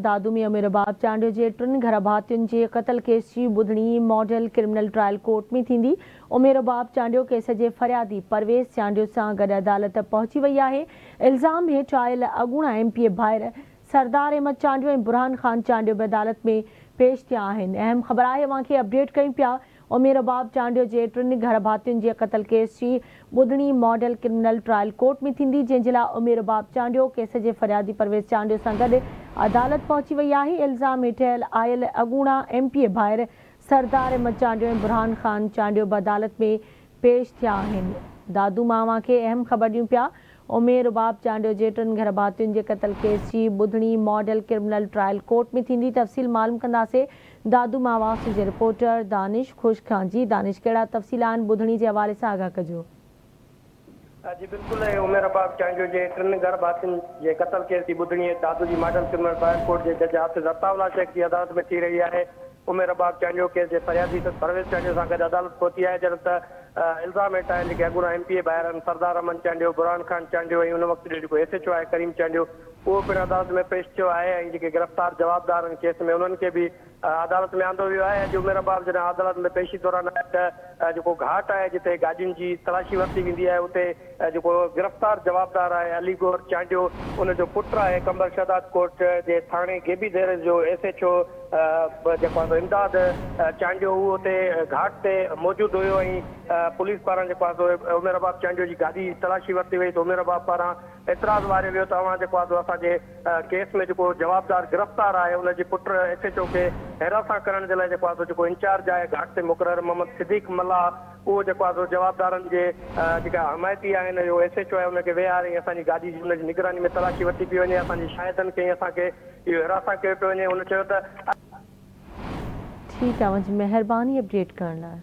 دادو ۾ امير رباب چانڊيو جي ٽن گهر ڀاتين جي قتل ڪيس جي ٻڌڻي ماڊل ڪرمنل ٽرائل ڪورٽ ۾ ٿيندي. امير رباب چانڊيو ڪيس جي فريادي پرويز چانڊيو سان گڏ عدالت پهچي وئي آهي. الزام هيٺ آيل اڳوڻا ايم پي اي ڀائر سردار احمد چانڊيو ۽ برهان خان چانڊيو به عدالت ۾ پيش ٿيا آهن. اهم خبر آهي اوهان کي اپڊيٽ ڪيون پيا امير رباب چانڊيو جي ٽن گهر ڀاتين جي قتل ڪيس جي ٻڌڻي ماڊل ڪرمنل ٽرائل ڪورٽ ۾ ٿيندي، جنهن جي لاء امير رباب چانڊيو ڪيس جي فريادي پرويز چانڊيو سان گڏ عدالت پهچي وئي آهي. الزام هيٺ آيل اڳوڻا ايم پي اي ڀائر سردار احمد چانڊيو ۽ برهان خان چانڊيو به عدالت ۾ پيش ٿيا آهن. دادو مان اوهان کي اهم خبر ڏيون پيا عمير رباب چانڊيو جي ٽن گهر ڀاتين جي قتل ڪيس جي ٻڌڻي ماڊل ڪرمنل ٽرائل ڪورٽ ۾ ٿيندي، تفصيل معلوم ڪنداسي دادو مان آواز جي رپورٽر دانش خشڪ کان، جي دانش ڪهڙا تفصيل آهن ٻڌڻي جي حوالي سان آگاهه ڪجو. جي بلڪل عمير رباب چانڊيو جي ٽن گهر ڀاتين جي قتل ڪيس جي ٻڌڻي دادو جي ماڊل ڪرمنل ٽرائل ڪورٽ جي جج حافظ عطاء الله شيخ جي عدالت ۾ ٿي رهي آهي. عمير رباب چانڊيو ڪيس جي فريادي پرويز چانڊيو سان گڏ عدالت پهتي آهي جڏهن ته الزام هيٺ آيل جيڪي اڳوڻا ايم پي اي ڀائر آهن سردار احمد چانڊيو، برهان خان چانڊيو ۽ ان وقت جو جيڪو ايس ايڇ او آهي ڪريم چانڊيو اهو پڻ عدالت ۾ پيش ٿيو آهي ۽ جيڪي گرفتار جوابدار آهن ڪيس ۾ انهن کي به عدالت ۾ آندو ويو آهي. اڄ عمر رباب جڏهن عدالت ۾ پيشي دوران آيو ته جيڪو گهاٽ آهي جتي گاڏين جي تلاشي ورتي ويندي آهي اتي جيڪو گرفتار جوابدار آهي علي گوهر چانڊيو ان جو پٽ آهي قمبر شهداد ڪوٽ جي ٿاڻي غيبي ديري جو ايس ايڇ او جيڪو آهي سو امداد چانڊيو اهو اتي گهاٽ تي موجود هيو ۽ پوليس پاران جيڪو آهي سو عمر رباب چانڊيو جي گاڏي جي تلاشي ورتي وئي ته عمر رباب پاران اعتراض واريو ويو ته اوهان جيڪو آهي سو اسان جي ڪيس ۾ جيڪو جوابدار گرفتار آهي ان جي پٽ ايس ايڇ او کي هراسان ڪرڻ جي لاء جيڪو آهي سو جيڪو انچارج آهي گهاٽ تي مقرر محمد صديق ملاح اهو جيڪو آهي سو جوابدارن جي جيڪا حمايتي آهن اهو ايس ايڇ او آهي ان کي ويهاري ۽ اسان جي گاڏي جي ان جي نگراني ۾ تلاشي ورتي پئي وڃي اسان جي شاهدن کي ۽ اسان کي اهو هراسان ڪيو پيو وڃي هن چيو ته. ٺيڪ آ اوهان جي مهرباني اپڊيٽ ڪرڻ لاء.